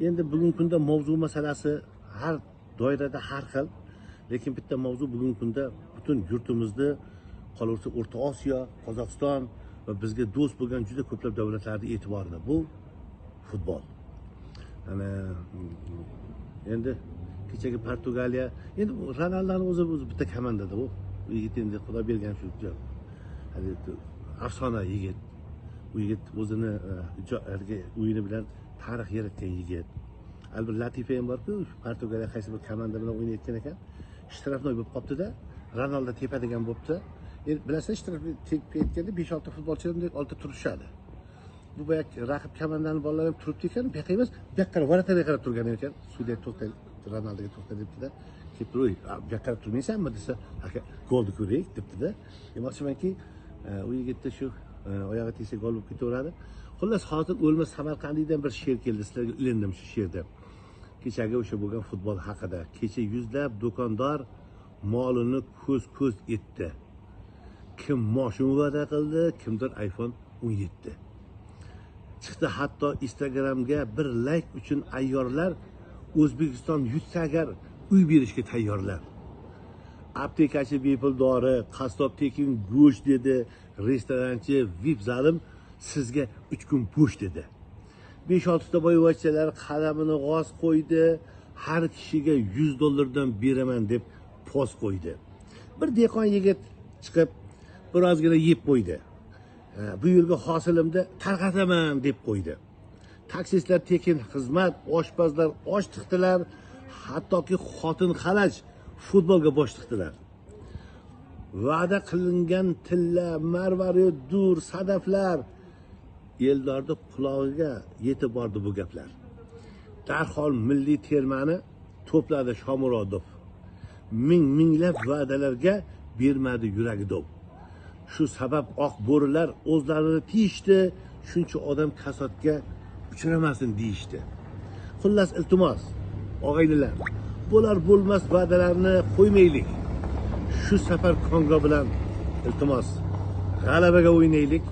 Endi bugungi kunda mavzu masalasi har doirada har xil, lekin bitta mavzu bugungi kunda butun yurtimizni, qolaversa O'rta Osiyo, Qozog'iston va bizga do'st bo'lgan juda ko'plab davlatlarni e'tiborida, bu futbol. Ana endi kechagi Portugaliya, endi Ronaldoni o'zi bitta komandada u yigit endi Xudo bergan shu afsona yigit. U yigit o'zini o'yini bilan tarix yaratgan yigit. Albatta latifa ham borku, Portugaliya qaysi bir komanda bilan o'ynayotgan ekan, shtrafnoy bo'lib qolibdi-da, Ronaldo tepadigan bo'libdi. Endi bilasizlar, shtraf tepayotganda 5-6 futbolchi bunday oldida turishadi. Bu boyagi raqib komandani bolalari ham turibdi ekan, bu yoqqa emas, bu yoqqa qarab, varataga qarab turgan ekan. Sudya to'xta, Ronaldoga to'xta debdi-da. Kelib turib, bu yoqqa qarab turmaysanmi desa, aka, golni ko'raylik debdi-da. Demoqchimanki, u yigitda shu oyog'i tegsa gol bo'lib ketaveradi. Xullas, hozir o'lmas Samarqandlikdan bir she'r keldi, sizlarga ilindim shu she'rda. Kechagi o'sha bo'lgan futbol haqida. Kecha yuzlab do'kondor molini ko'z-ko'z etdi. Kim moshin va'da qildi, kimdir iPhone 17. Chiqdi hatto Instagramga bir like uchun ayyorlar, O'zbekiston yutsa agar uy berishga tayyorlar. Aptekachi bepul dori, qassob tekin go'sht dedi, restoranchi VIP zalim sizga 3 kun bo'sh dedi. 5-6 ta boyvachchalar qalamini g'oz qo'ydi, har kishiga $100 beraman deb post qo'ydi. Bir dehqon yigit chiqib birozgina yeb qo'ydi. Bu yilgi hosilimni tarqataman deb qo'ydi. Taksistlar tekin xizmat, oshpazlar osh tiqdilar, hattoki xotin xalaj futbolga bosh tiqdilar. Va'da qilingan tilla, marvarid, dur, sadaflar Eldorni qulog'iga yetib bordi bu gaplar. Darhol milliy termani to'pladi Shomurodov. Ming minglab va'dalarga bermadi yuragi dov. Shu sabab oq bo'rilar o'zlarini tiyishdi, shuncha odam kasodga uchramasin deyishdi. Xullas, iltimos, og'aynilar, bo'lar bo'lmas va'dalarni qo'ymaylik. Shu safar Kongo bilan iltimos g'alabaga o'ynaylik.